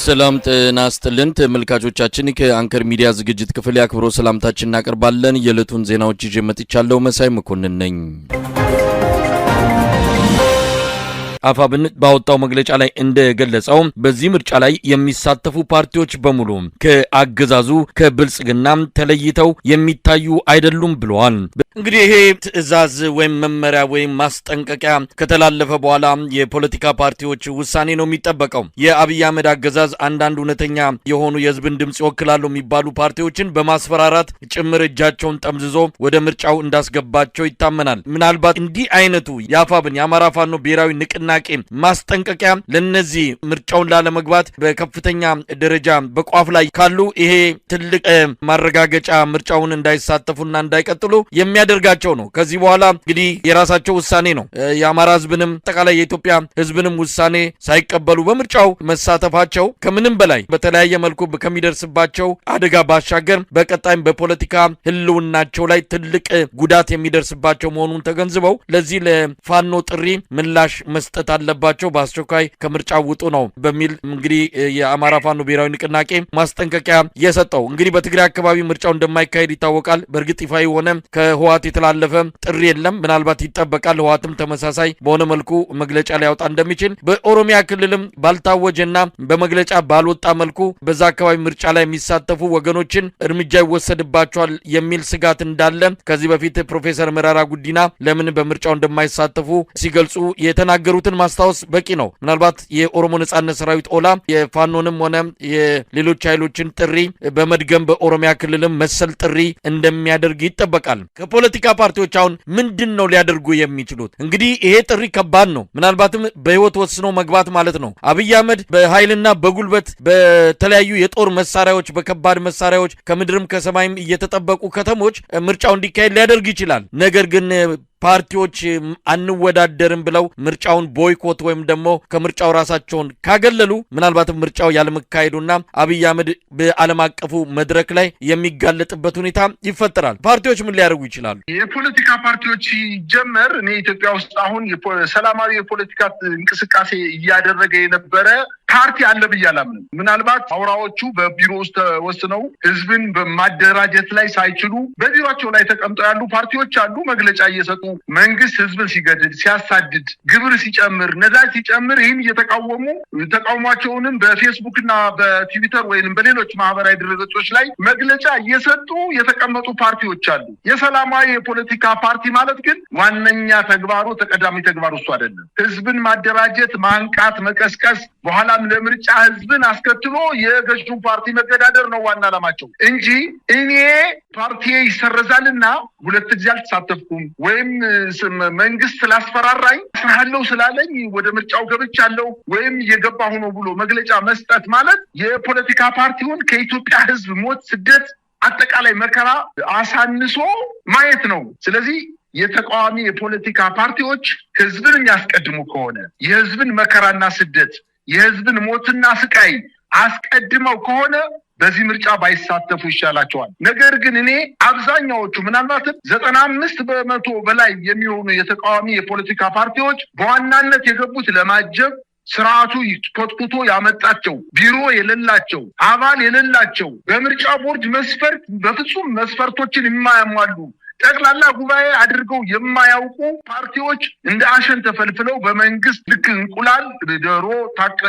ሰላም ጤና ይስጥልን ተመልካቾቻችን፣ ከአንከር ሚዲያ ዝግጅት ክፍል የአክብሮት ሰላምታችን እናቀርባለን። የዕለቱን ዜናዎች ይዤ መጥቻለሁ። መሳይ መኮንን ነኝ። አፋብን ባወጣው መግለጫ ላይ እንደገለጸው በዚህ ምርጫ ላይ የሚሳተፉ ፓርቲዎች በሙሉ ከአገዛዙ ከብልጽግና ተለይተው የሚታዩ አይደሉም ብለዋል። እንግዲህ ይሄ ትዕዛዝ ወይም መመሪያ ወይም ማስጠንቀቂያ ከተላለፈ በኋላ የፖለቲካ ፓርቲዎች ውሳኔ ነው የሚጠበቀው። የአብይ አህመድ አገዛዝ አንዳንድ እውነተኛ የሆኑ የህዝብን ድምጽ ይወክላሉ የሚባሉ ፓርቲዎችን በማስፈራራት ጭምር እጃቸውን ጠምዝዞ ወደ ምርጫው እንዳስገባቸው ይታመናል። ምናልባት እንዲህ አይነቱ የአፋብን የአማራ ፋኖ ብሔራዊ ንቅናቄ ማስጠንቀቂያ ለነዚህ ምርጫውን ላለመግባት በከፍተኛ ደረጃ በቋፍ ላይ ካሉ ይሄ ትልቅ ማረጋገጫ ምርጫውን እንዳይሳተፉና እንዳይቀጥሉ የሚያደርጋቸው ነው። ከዚህ በኋላ እንግዲህ የራሳቸው ውሳኔ ነው። የአማራ ህዝብንም አጠቃላይ የኢትዮጵያ ህዝብንም ውሳኔ ሳይቀበሉ በምርጫው መሳተፋቸው ከምንም በላይ በተለያየ መልኩ ከሚደርስባቸው አደጋ ባሻገር በቀጣይም በፖለቲካ ህልውናቸው ላይ ትልቅ ጉዳት የሚደርስባቸው መሆኑን ተገንዝበው ለዚህ ለፋኖ ጥሪ ምላሽ መስጠት አለባቸው። በአስቸኳይ ከምርጫው ውጡ ነው በሚል እንግዲህ የአማራ ፋኖ ብሔራዊ ንቅናቄ ማስጠንቀቂያ የሰጠው። እንግዲህ በትግራይ አካባቢ ምርጫው እንደማይካሄድ ይታወቃል። በእርግጥ ይፋ የሆነ ከህወሓት የተላለፈ ጥሪ የለም። ምናልባት ይጠበቃል። ህወሓትም ተመሳሳይ በሆነ መልኩ መግለጫ ሊያወጣ እንደሚችል፣ በኦሮሚያ ክልልም ባልታወጀና በመግለጫ ባልወጣ መልኩ በዛ አካባቢ ምርጫ ላይ የሚሳተፉ ወገኖችን እርምጃ ይወሰድባቸዋል የሚል ስጋት እንዳለ ከዚህ በፊት ፕሮፌሰር መረራ ጉዲና ለምን በምርጫው እንደማይሳተፉ ሲገልጹ የተናገሩትን ማስታወስ በቂ ነው። ምናልባት የኦሮሞ ነጻነት ሰራዊት ኦላ የፋኖንም ሆነ የሌሎች ኃይሎችን ጥሪ በመድገም በኦሮሚያ ክልልም መሰል ጥሪ እንደሚያደርግ ይጠበቃል። ከፖለቲካ ፓርቲዎች አሁን ምንድን ነው ሊያደርጉ የሚችሉት? እንግዲህ ይሄ ጥሪ ከባድ ነው። ምናልባትም በህይወት ወስኖ መግባት ማለት ነው። አብይ አህመድ በኃይልና በጉልበት በተለያዩ የጦር መሳሪያዎች፣ በከባድ መሳሪያዎች ከምድርም ከሰማይም እየተጠበቁ ከተሞች ምርጫው እንዲካሄድ ሊያደርግ ይችላል። ነገር ግን ፓርቲዎች አንወዳደርም ብለው ምርጫውን ቦይኮት ወይም ደግሞ ከምርጫው ራሳቸውን ካገለሉ ምናልባትም ምርጫው ያለመካሄዱና አብይ አህመድ በዓለም አቀፉ መድረክ ላይ የሚጋለጥበት ሁኔታ ይፈጠራል። ፓርቲዎች ምን ሊያደርጉ ይችላሉ? የፖለቲካ ፓርቲዎች ሲጀመር እኔ ኢትዮጵያ ውስጥ አሁን ሰላማዊ የፖለቲካ እንቅስቃሴ እያደረገ የነበረ ፓርቲ አለ ብዬ አላምንም። ምናልባት አውራዎቹ በቢሮ ውስጥ ተወስነው ህዝብን በማደራጀት ላይ ሳይችሉ በቢሮቸው ላይ ተቀምጠው ያሉ ፓርቲዎች አሉ። መግለጫ እየሰጡ መንግስት ህዝብን ሲገድል፣ ሲያሳድድ፣ ግብር ሲጨምር፣ ነዳጅ ሲጨምር ይህን እየተቃወሙ ተቃውሟቸውንም በፌስቡክ እና በትዊተር ወይም በሌሎች ማህበራዊ ድረገጾች ላይ መግለጫ እየሰጡ የተቀመጡ ፓርቲዎች አሉ። የሰላማዊ የፖለቲካ ፓርቲ ማለት ግን ዋነኛ ተግባሩ ተቀዳሚ ተግባሩ እሱ አይደለም። ህዝብን ማደራጀት፣ ማንቃት፣ መቀስቀስ በኋላም ለምርጫ ህዝብን አስከትሎ የገዢውን ፓርቲ መገዳደር ነው ዋና ዓላማቸው እንጂ እኔ ፓርቲ ይሰረዛልና ሁለት ጊዜ አልተሳተፍኩም ወይም መንግስት ስላስፈራራኝ ስራለው ስላለኝ ወደ ምርጫው ገብቻለሁ ወይም እየገባሁ ነው ብሎ መግለጫ መስጠት ማለት የፖለቲካ ፓርቲውን ከኢትዮጵያ ህዝብ ሞት፣ ስደት፣ አጠቃላይ መከራ አሳንሶ ማየት ነው። ስለዚህ የተቃዋሚ የፖለቲካ ፓርቲዎች ህዝብን የሚያስቀድሙ ከሆነ፣ የህዝብን መከራና ስደት፣ የህዝብን ሞትና ስቃይ አስቀድመው ከሆነ በዚህ ምርጫ ባይሳተፉ ይሻላቸዋል። ነገር ግን እኔ አብዛኛዎቹ ምናልባትም 95% በላይ የሚሆኑ የተቃዋሚ የፖለቲካ ፓርቲዎች በዋናነት የገቡት ለማጀብ፣ ስርዓቱ ኮትኩቶ ያመጣቸው ቢሮ የሌላቸው፣ አባል የሌላቸው፣ በምርጫ ቦርድ መስፈርት በፍጹም መስፈርቶችን የማያሟሉ፣ ጠቅላላ ጉባኤ አድርገው የማያውቁ ፓርቲዎች እንደ አሸን ተፈልፍለው በመንግስት ልክ እንቁላል ዶሮ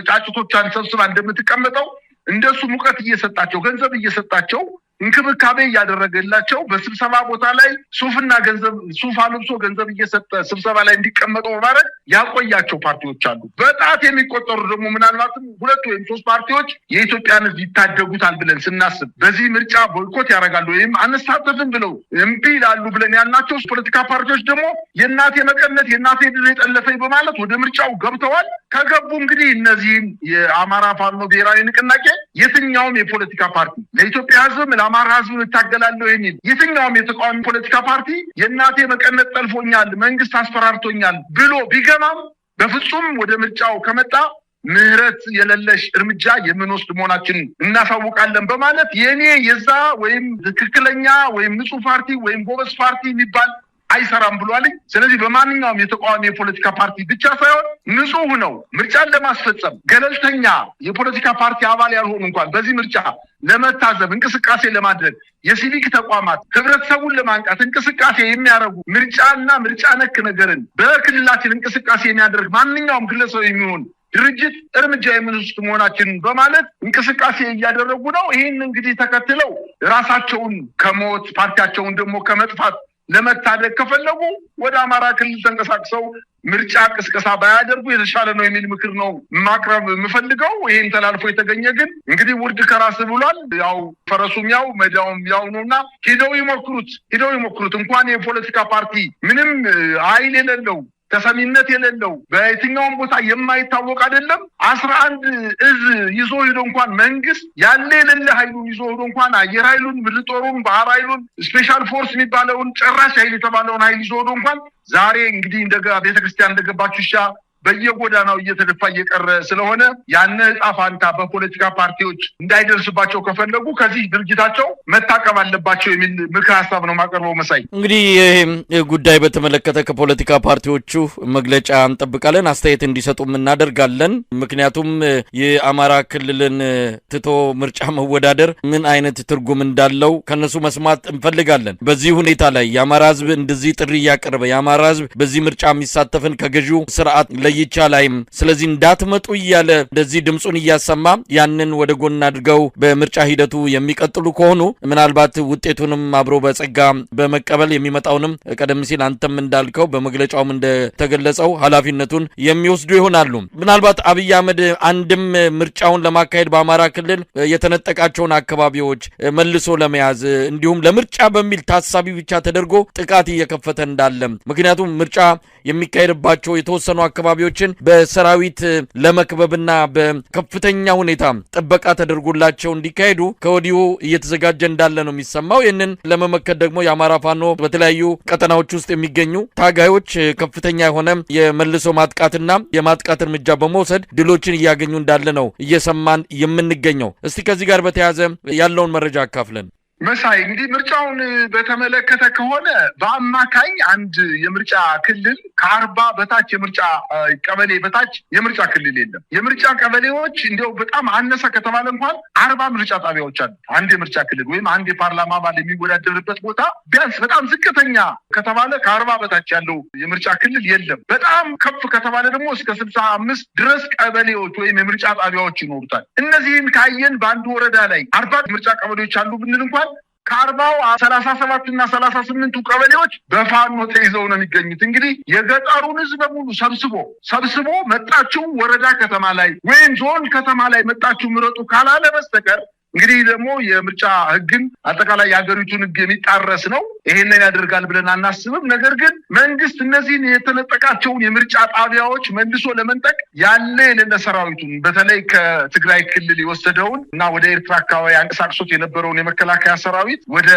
ጫጩቶቿን ሰብስባ እንደምትቀመጠው እንደሱ ሙቀት እየሰጣቸው፣ ገንዘብ እየሰጣቸው፣ እንክብካቤ እያደረገላቸው፣ በስብሰባ ቦታ ላይ ሱፍና ገንዘብ ሱፍ አልብሶ ገንዘብ እየሰጠ ስብሰባ ላይ እንዲቀመጡ በማድረግ ያቆያቸው ፓርቲዎች አሉ። በጣት የሚቆጠሩ ደግሞ ምናልባትም ሁለት ወይም ሶስት ፓርቲዎች የኢትዮጵያን ሕዝብ ይታደጉታል ብለን ስናስብ በዚህ ምርጫ ቦይኮት ያደርጋሉ ወይም አንሳተፍም ብለው እምቢ ይላሉ ብለን ያልናቸው ፖለቲካ ፓርቲዎች ደግሞ የእናቴ መቀነት የእናቴ ድር የጠለፈኝ በማለት ወደ ምርጫው ገብተዋል። ከገቡ እንግዲህ እነዚህን የአማራ ፋኖ ብሔራዊ ንቅናቄ የትኛውም የፖለቲካ ፓርቲ ለኢትዮጵያ ሕዝብም ለአማራ ሕዝብ እታገላለሁ የሚል የትኛውም የተቃዋሚ ፖለቲካ ፓርቲ የእናቴ መቀነት ጠልፎኛል፣ መንግስት አስፈራርቶኛል ብሎ ቢገባም በፍጹም ወደ ምርጫው ከመጣ ምህረት የሌለሽ እርምጃ የምንወስድ መሆናችንን እናሳውቃለን በማለት የኔ የዛ ወይም ትክክለኛ ወይም ንጹህ ፓርቲ ወይም ጎበዝ ፓርቲ የሚባል አይሰራም ብሏልኝ። ስለዚህ በማንኛውም የተቃዋሚ የፖለቲካ ፓርቲ ብቻ ሳይሆን ንጹህ ነው ምርጫን ለማስፈጸም ገለልተኛ የፖለቲካ ፓርቲ አባል ያልሆኑ እንኳን በዚህ ምርጫ ለመታዘብ እንቅስቃሴ ለማድረግ የሲቪክ ተቋማት ህብረተሰቡን ለማንቃት እንቅስቃሴ የሚያደርጉ ምርጫና ምርጫ ነክ ነገርን በክልላችን እንቅስቃሴ የሚያደርግ ማንኛውም ግለሰብ የሚሆን ድርጅት እርምጃ የምንወስድ መሆናችንን በማለት እንቅስቃሴ እያደረጉ ነው። ይህን እንግዲህ ተከትለው ራሳቸውን ከሞት ፓርቲያቸውን ደግሞ ከመጥፋት ለመታደግ ከፈለጉ ወደ አማራ ክልል ተንቀሳቅሰው ምርጫ ቅስቀሳ ባያደርጉ የተሻለ ነው የሚል ምክር ነው ማቅረብ የምፈልገው። ይሄን ተላልፎ የተገኘ ግን እንግዲህ ውርድ ከራስ ብሏል። ያው ፈረሱም ያው መዳውም ያው ነውና ሄደው ይሞክሩት። እንኳን የፖለቲካ ፓርቲ ምንም ኃይል የሌለው ተሰሚነት የሌለው በየትኛውም ቦታ የማይታወቅ አይደለም 11 እዝ ይዞ ሄዶ እንኳን መንግስት ያለ የሌለ ኃይሉን ይዞ ሄዶ እንኳን አየር ኃይሉን፣ ምድር ጦሩን፣ ባህር ኃይሉን፣ special force የሚባለውን ጨራሽ ኃይል የተባለውን ኃይል ይዞ ሄዶ እንኳን ዛሬ እንግዲህ እንደገና ቤተክርስቲያን እንደገባችሁ ሻ በየጎዳናው እየተደፋ እየቀረ ስለሆነ ያነ ጣፋንታ በፖለቲካ ፓርቲዎች እንዳይደርስባቸው ከፈለጉ ከዚህ ድርጅታቸው መታቀብ አለባቸው የሚል ምክር ሐሳብ ነው ማቀርበው። መሳይ እንግዲህ ይሄ ጉዳይ በተመለከተ ከፖለቲካ ፓርቲዎቹ መግለጫ እንጠብቃለን፣ አስተያየት እንዲሰጡም እናደርጋለን። ምክንያቱም የአማራ ክልልን ትቶ ምርጫ መወዳደር ምን አይነት ትርጉም እንዳለው ከነሱ መስማት እንፈልጋለን። በዚህ ሁኔታ ላይ የአማራ ሕዝብ እንደዚህ ጥሪ ያቀርበ የአማራ ሕዝብ በዚህ ምርጫ የሚሳተፍን ከገዢው ስርዓት ለይቻላይም ስለዚህ እንዳትመጡ እያለ እንደዚህ ድምጹን እያሰማ ያንን ወደ ጎን አድርገው በምርጫ ሂደቱ የሚቀጥሉ ከሆኑ ምናልባት ውጤቱንም አብሮ በጸጋ በመቀበል የሚመጣውንም ቀደም ሲል አንተም እንዳልከው በመግለጫውም እንደተገለጸው ኃላፊነቱን የሚወስዱ ይሆናሉ። ምናልባት አብይ አህመድ አንድም ምርጫውን ለማካሄድ በአማራ ክልል የተነጠቃቸውን አካባቢዎች መልሶ ለመያዝ እንዲሁም ለምርጫ በሚል ታሳቢ ብቻ ተደርጎ ጥቃት እየከፈተ እንዳለ ምክንያቱም ምርጫ የሚካሄድባቸው የተወሰኑ አካባቢዎችን በሰራዊት ለመክበብና በከፍተኛ ሁኔታ ጥበቃ ተደርጎላቸው እንዲካሄዱ ከወዲሁ እየተዘጋጀ እንዳለ ነው የሚሰማው። ይህንን ለመመከት ደግሞ የአማራ ፋኖ በተለያዩ ቀጠናዎች ውስጥ የሚገኙ ታጋዮች ከፍተኛ የሆነ የመልሶ ማጥቃትና የማጥቃት እርምጃ በመውሰድ ድሎችን እያገኙ እንዳለ ነው እየሰማን የምንገኘው። እስቲ ከዚህ ጋር በተያያዘ ያለውን መረጃ አካፍለን። መሳይ እንግዲህ ምርጫውን በተመለከተ ከሆነ በአማካኝ አንድ የምርጫ ክልል ከ40 በታች የምርጫ ቀበሌ በታች የምርጫ ክልል የለም። የምርጫ ቀበሌዎች እንደው በጣም አነሰ ከተባለ እንኳን 40 ምርጫ ጣቢያዎች አሉ። አንድ የምርጫ ክልል ወይም አንድ የፓርላማ አባል የሚወዳደርበት ቦታ ቢያንስ በጣም ዝቅተኛ ከተባለ ከ40 በታች ያለው የምርጫ ክልል የለም። በጣም ከፍ ከተባለ ደግሞ እስከ 65 ድረስ ቀበሌዎች ወይም የምርጫ ጣቢያዎች ይኖሩታል። እነዚህን ካየን በአንድ ወረዳ ላይ 40 ምርጫ ቀበሌዎች አሉ ብንል እንኳን ከ40 37 እና 38 ቀበሌዎች በፋኖ ተይዘው ነው የሚገኙት። እንግዲህ የገጠሩን ህዝብ በሙሉ ሰብስቦ መጣችሁ ወረዳ ከተማ ላይ ወይም ዞን ከተማ ላይ መጣችሁ ምረጡ ካላለ በስተቀር እንግዲህ ደግሞ የምርጫ ህግን አጠቃላይ የሀገሪቱን ህግ የሚጣረስ ነው። ይሄንን ያደርጋል ብለን አናስብም። ነገር ግን መንግስት እነዚህን የተነጠቃቸውን የምርጫ ጣቢያዎች መልሶ ለመንጠቅ ያለ የሌለ ሰራዊቱን በተለይ ከትግራይ ክልል የወሰደውን እና ወደ ኤርትራ አካባቢ አንቀሳቅሶት የነበረውን የመከላከያ ሰራዊት ወደ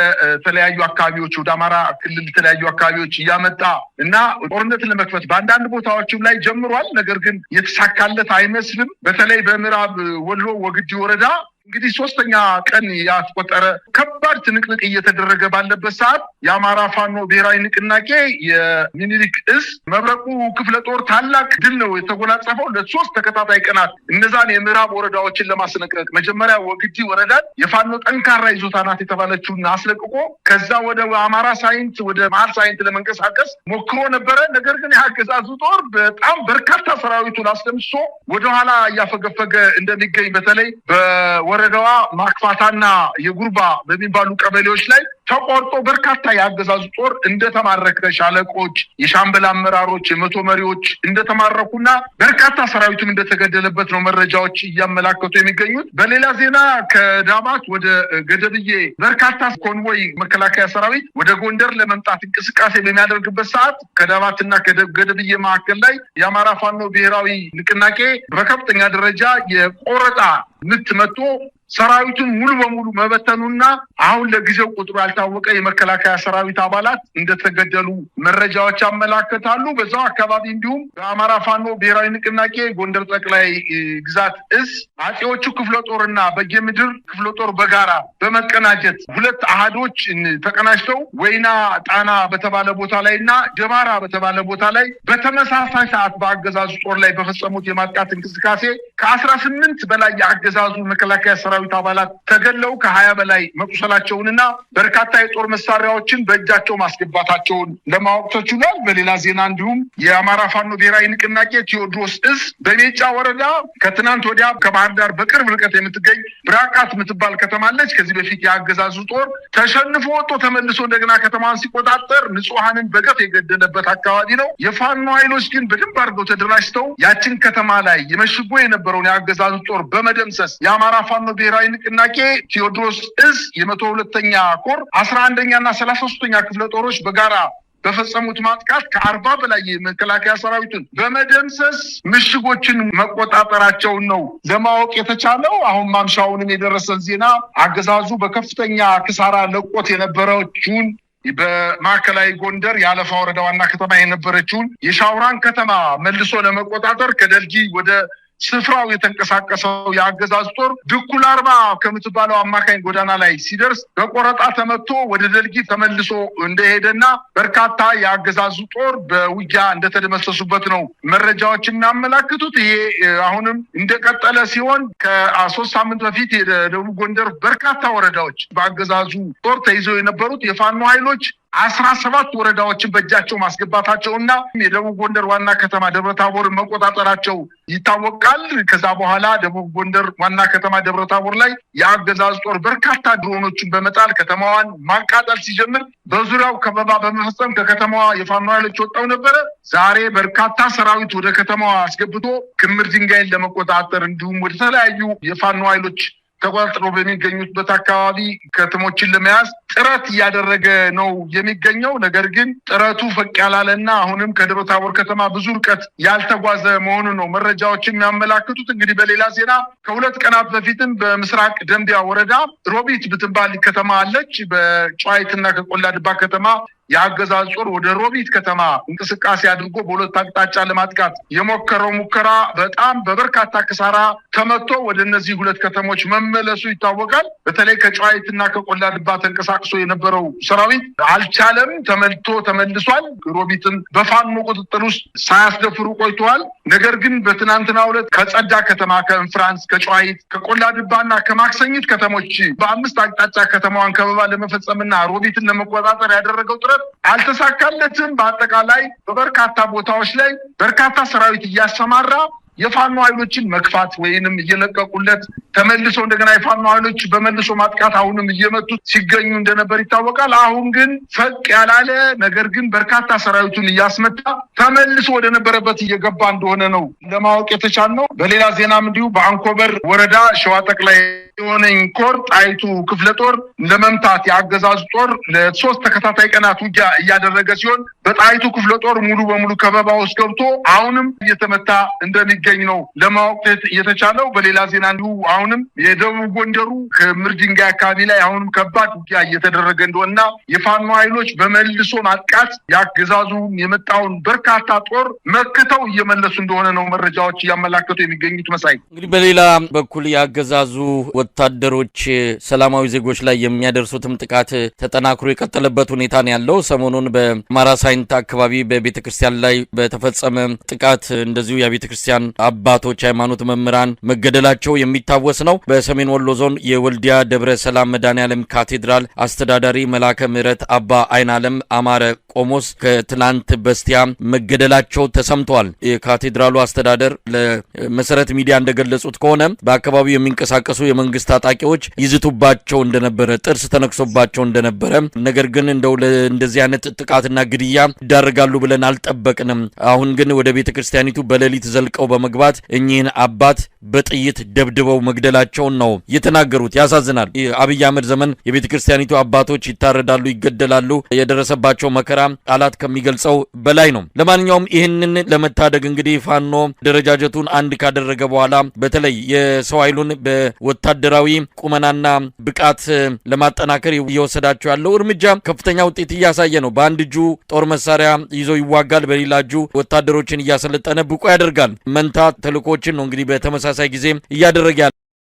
ተለያዩ አካባቢዎች ወደ አማራ ክልል ተለያዩ አካባቢዎች እያመጣ እና ጦርነትን ለመክፈት በአንዳንድ ቦታዎችም ላይ ጀምሯል። ነገር ግን የተሳካለት አይመስልም። በተለይ በምዕራብ ወሎ ወግዲ ወረዳ እንግዲህ 3ኛ ቀን ያስቆጠረ ከባድ ትንቅንቅ እየተደረገ ባለበት ሰዓት የአማራ ፋኖ ብሔራዊ ንቅናቄ የሚኒሊክ እዝ መብረቁ ክፍለ ጦር ታላቅ ድል ነው የተጎናጸፈው። ለሶስት ተከታታይ ቀናት እነዛን የምዕራብ ወረዳዎችን ለማስለቀቅ መጀመሪያ ወግዲ ወረዳን የፋኖ ጠንካራ ይዞታ ናት የተባለችውን አስለቅቆ ከዛ ወደ አማራ ሳይንት ወደ መሀል ሳይንት ለመንቀሳቀስ ሞክሮ ነበረ። ነገር ግን የአገዛዙ ጦር በጣም በርካታ ሰራዊቱን አስደምስሶ ወደኋላ እያፈገፈገ እንደሚገኝ በተለይ በወረዳዋ ማክፋታና የጉርባ በሚባሉ ቀበሌዎች ላይ ተቆርጦ በርካታ የአገዛዙ ጦር እንደተማረከ ሻለቆች፣ የሻምበል አመራሮች፣ የመቶ መሪዎች እንደተማረኩና በርካታ ሰራዊቱም እንደተገደለበት ነው መረጃዎች እያመላከቱ የሚገኙት። በሌላ ዜና ከዳባት ወደ ገደብዬ በርካታ ኮንቮይ መከላከያ ሰራዊት ወደ ጎንደር ለመምጣት እንቅስቃሴ በሚያደርግበት ሰዓት ከዳባትና ከገደብዬ መካከል ላይ የአማራ ፋኖ ብሔራዊ ንቅናቄ በከፍተኛ ደረጃ የቆረጣ ምት መጥቶ ሰራዊቱን ሙሉ በሙሉ መበተኑና አሁን ለጊዜው ቁጥሩ ያልታወቀ የመከላከያ ሰራዊት አባላት እንደተገደሉ መረጃዎች ያመላክታሉ። በዛው አካባቢ እንዲሁም በአማራ ፋኖ ብሔራዊ ንቅናቄ ጎንደር ጠቅላይ ግዛት እዝ አጼዎቹ ክፍለ ጦርና በጌምድር ክፍለ ጦር በጋራ በመቀናጀት ሁለት አሃዶች ተቀናጅተው ወይና ጣና በተባለ ቦታ ላይ እና ደባራ በተባለ ቦታ ላይ በተመሳሳይ ሰዓት በአገዛዙ ጦር ላይ በፈጸሙት የማጥቃት እንቅስቃሴ ከ18 በላይ የአገዛዙ መከላከያ ሰራዊት አባላት ተገለው ከ20 በላይ መቁሰላቸውንና በርካታ የጦር መሳሪያዎችን በእጃቸው ማስገባታቸውን ለማወቅ ተችሏል። በሌላ ዜና እንዲሁም የአማራ ፋኖ ብሔራዊ ንቅናቄ ቴዎድሮስ እዝ በሜጫ ወረዳ ከትናንት ወዲያ ከባህር ዳር በቅርብ ርቀት የምትገኝ ብራቃት የምትባል ከተማ አለች። ከዚህ በፊት የአገዛዙ ጦር ተሸንፎ ወጥቶ ተመልሶ እንደገና ከተማዋን ሲቆጣጠር ንጹሐንን በገፍ የገደለበት አካባቢ ነው። የፋኖ ኃይሎች ግን በደንብ አድርገው ተደራጅተው ያችን ከተማ ላይ የመሽጎ የነበረውን የአገዛዙ ጦር በመደምሰስ የአማራ ፋኖ ብሔራዊ ንቅናቄ ቴዎድሮስ እዝ የ102ኛ ኮር 11ኛ እና 33ኛ ክፍለ ጦሮች በጋራ በፈጸሙት ማጥቃት ከ40 በላይ የመከላከያ ሰራዊቱን በመደምሰስ ምሽጎችን መቆጣጠራቸውን ነው ለማወቅ የተቻለው። አሁን ማምሻውንም የደረሰን ዜና አገዛዙ በከፍተኛ ክሳራ ለቆት የነበረችውን በማዕከላዊ ጎንደር የአለፋ ወረዳ ዋና ከተማ የነበረችውን የሻውራን ከተማ መልሶ ለመቆጣጠር ከደልጊ ወደ ስፍራው የተንቀሳቀሰው የአገዛዝ ጦር ድኩል አርባ ከምትባለው አማካኝ ጎዳና ላይ ሲደርስ በቆረጣ ተመቶ ወደ ደልጊ ተመልሶ እንደሄደና በርካታ የአገዛዙ ጦር በውጊያ እንደተደመሰሱበት ነው መረጃዎች የሚያመላክቱት። ይሄ አሁንም እንደቀጠለ ሲሆን ከ3 ሳምንት በፊት የደቡብ ጎንደር በርካታ ወረዳዎች በአገዛዙ ጦር ተይዘው የነበሩት የፋኖ ኃይሎች 17 ወረዳዎችን በእጃቸው ማስገባታቸውና የደቡብ ጎንደር ዋና ከተማ ደብረታቦር መቆጣጠራቸው ይታወቃል። ከዛ በኋላ ደቡብ ጎንደር ዋና ከተማ ደብረታቦር ላይ የአገዛዝ ጦር በርካታ ድሮኖችን በመጣል ከተማዋን ማቃጠል ሲጀምር በዙሪያው ከበባ በመፈጸም ከከተማዋ የፋኖ ኃይሎች ወጣው ነበረ። ዛሬ በርካታ ሰራዊት ወደ ከተማዋ አስገብቶ ክምር ድንጋይን ለመቆጣጠር እንዲሁም ወደ ተለያዩ የፋኖ ኃይሎች ተቆጣጥሮ በሚገኙበት አካባቢ ከተሞችን ለመያዝ ጥረት እያደረገ ነው የሚገኘው። ነገር ግን ጥረቱ ፈቅ ያላለና አሁንም ከደብረታቦር ከተማ ብዙ ርቀት ያልተጓዘ መሆኑን ነው መረጃዎች የሚያመላክቱት። እንግዲህ በሌላ ዜና ከ2 ቀናት በፊትም በምስራቅ ደንቢያ ወረዳ ሮቢት ብትባል ከተማ አለች። በጨዋይትና ከቆላ ድባ ከተማ የአገዛዝ ጦር ወደ ሮቢት ከተማ እንቅስቃሴ አድርጎ በሁለት አቅጣጫ ለማጥቃት የሞከረው ሙከራ በጣም በበርካታ ክሳራ ተመቶ ወደ እነዚህ ሁለት ከተሞች መመለሱ ይታወቃል። በተለይ ከጨዋይትና ከቆላ ድባ ተንቀሳቅሶ የነበረው ሰራዊት አልቻለም፣ ተመልቶ ተመልሷል። ሮቢትን በፋኖ ቁጥጥር ውስጥ ሳያስደፍሩ ቆይተዋል። ነገር ግን በትናንትናው ዕለት ከጸዳ ከተማ፣ ከእንፍራንስ፣ ከጨዋይት፣ ከቆላ ድባና ከማክሰኝት ከተሞች በ5 አቅጣጫ ከተማዋን ከበባ ለመፈጸምና ሮቢትን ለመቆጣጠር ያደረገው ጥረት አልተሳካለትም። በአጠቃላይ በበርካታ ቦታዎች ላይ በርካታ ሰራዊት እያሰማራ የፋኖ ኃይሎችን መግፋት ወይንም እየለቀቁለት ተመልሶ እንደገና የፋኖ ኃይሎች በመልሶ ማጥቃት አሁንም እየመጡ ሲገኙ እንደነበር ይታወቃል። አሁን ግን ፈቅ ያላለ ነገር ግን በርካታ ሰራዊቱን እያስመታ ተመልሶ ወደ ነበረበት እየገባ እንደሆነ ነው ለማወቅ የተቻለው። በሌላ ዜናም እንዲሁ በአንኮበር ወረዳ ሸዋ ጠቅላይ የሆነኝ ኮር ጣይቱ ክፍለ ጦር ለመምታት የአገዛዙ ጦር ለ3 ተከታታይ ቀናት ውጊያ እያደረገ ሲሆን በጣይቱ ክፍለ ጦር ሙሉ በሙሉ ከበባ ውስጥ ገብቶ አሁንም እየተመታ እንደሚገኝ ነው ለማወቅ የተቻለው። በሌላ ዜና እንዲሁ አሁንም የደቡብ ጎንደሩ ክምር ድንጋይ አካባቢ ላይ አሁንም ከባድ ውጊያ እየተደረገ እንደሆነና የፋኖ ኃይሎች በመልሶ ማጥቃት ያገዛዙ የመጣውን በርካታ ጦር መክተው እየመለሱ እንደሆነ ነው መረጃዎች እያመላከቱ የሚገኙት። መሳይ፣ እንግዲህ በሌላ በኩል ያገዛዙ ወታደሮች ሰላማዊ ዜጎች ላይ የሚያደርሱትም ጥቃት ተጠናክሮ የቀጠለበት ሁኔታ ነው ያለው። ሰሞኑን በአማራ ሳይንት አካባቢ በቤተክርስቲያን ላይ በተፈጸመ ጥቃት እንደዚሁ የቤተክርስቲያን አባቶች፣ ሃይማኖት መምህራን መገደላቸው የሚታወስ ነው። በሰሜን ወሎ ዞን የወልዲያ ደብረ ሰላም መድኃኔዓለም ካቴድራል አስተዳዳሪ መላከ ምሕረት አባ አይናለም አማረ ቆሞስ ከትላንት በስቲያ መገደላቸው ተሰምተዋል። የካቴድራሉ አስተዳደር ለመሰረት ሚዲያ እንደገለጹት ከሆነ በአካባቢው የሚንቀሳቀሱ የመንግስት ታጣቂዎች ይዝቱባቸው እንደነበረ፣ ጥርስ ተነክሶባቸው እንደነበረ፣ ነገር ግን እንደው እንደዚህ አይነት ጥቃትና ግድያ ይዳረጋሉ ብለን አልጠበቅንም። አሁን ግን ወደ ቤተክርስቲያኒቱ በሌሊት ዘልቀው በመግባት እኚህን አባት በጥይት ደብድበው መግደላቸውን ነው የተናገሩት። ያሳዝናል። አብይ አህመድ ዘመን የቤተክርስቲያኒቱ አባቶች ይታረዳሉ፣ ይገደላሉ። የደረሰባቸው መከራ ቃላት ከሚገልጸው በላይ ነው። ለማንኛውም ይህንን ለመታደግ እንግዲህ ፋኖ ደረጃጀቱን አንድ ካደረገ በኋላ በተለይ የሰው ኃይሉን በወታደራዊ ወታደራዊ ቁመናና ብቃት ለማጠናከር እየወሰዳቸው ያለው እርምጃ ከፍተኛ ውጤት እያሳየ ነው። በአንድ እጁ ጦር መሳሪያ ይዞ ይዋጋል፣ በሌላ እጁ ወታደሮችን እያሰለጠነ ብቁ ያደርጋል። መንታ ተልእኮዎችን ነው እንግዲህ በተመሳሳይ ጊዜ እያደረገ ያለ።